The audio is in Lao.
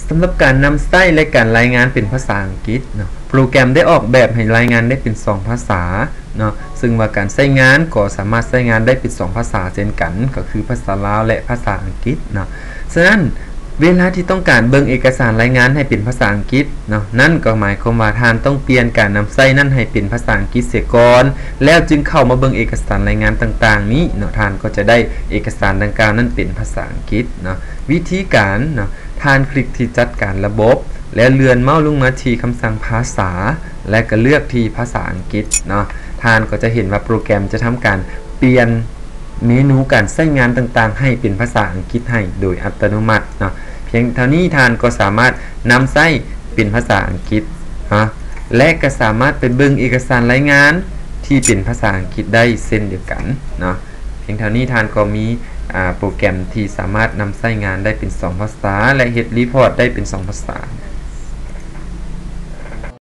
ສຳລັບການນຳໃຊ້ ແລະ ການລາຍງານເປັນພາສາອັງກິດເນາະ, ໂປຣແກຣມໄດ້ອອກແບບໃຫ້ລາຍງານໄດ້ເປັນສອງພາສາເນາະ, ເຊິ່ງວ່າການໃຊ້ງານກໍສາມາດໃຊ້ງານໄດ້ເປັນສອງພາສາເຊັ່ນກັນ ກໍຄືພາສາລາວ ແລະ ພາສາອັງກິດເນາະ. ສະນັ້ນ ເວລາທີ່ຕ້ອງການເບິ່ງເອກະສານລາຍງານໃຫ້ເປັນພາສາອັງກິດເນາະ, ນັ້ນກໍໝາຍຄວາມວ່າທ່ານຕ້ອງປ່ຽນການນຳໃຊ້ນັ້ນໃຫ້ເປັນພາສາອັງກິດເສຍກ່ອນ ແລ້ວຈຶ່ງເຂົ້າມາເບິ່ງເອກະສານລາຍງານຕ່າງໆນີ້ເນາະ, ທ່ານກໍຈະໄດ້ເອກະສານດັ່ງກ່າວນັ້ນເປັນພາສາອັງກິດເນາະ. ວິທີການເນາະ, ທ່ານຄລິກທີ່ຈັດການລະບົບ ແລ້ວເລື່ອນເມົາສ໌ລົງມາທີ່ຄຳສັ່ງພາສາ ແລະ ກໍເລືອກທີ່ພາສາອັງກິດເນາະ. ທ່ານກໍຈະເຫັນວ່າໂປຣແກຣມຈະທຳການປ່ຽນເມນູການໃຊ້ງານຕ່າງໆໃຫ້ເປັນພາສາອັງກິດໃຫ້ໂດຍອັດຕະໂນມັດເນາະ. ພຽງເທົ່ານີ້ທ່ານກໍສາມາດນຳໃຊ້ເປັນພາສາອັງກິດເນາະ ແລະ ກໍສາມາດໄປເບິ່ງເອກະສານລາຍງານທີ່ເປັນພາສາອັງກິດໄດ້ເຊັ່ນດຽວກັນເນາະ. ພຽງເທົ່ານີ້ທ່ານກໍມີ ອາ ໂປຣແກຣມທີ່ສາມາດນຳໃຊ້ງານໄດ້ເປັນສອງພາສາ ແລະ ເຮັດຣີພອດໄດ້ເປັນສອງພາສາ.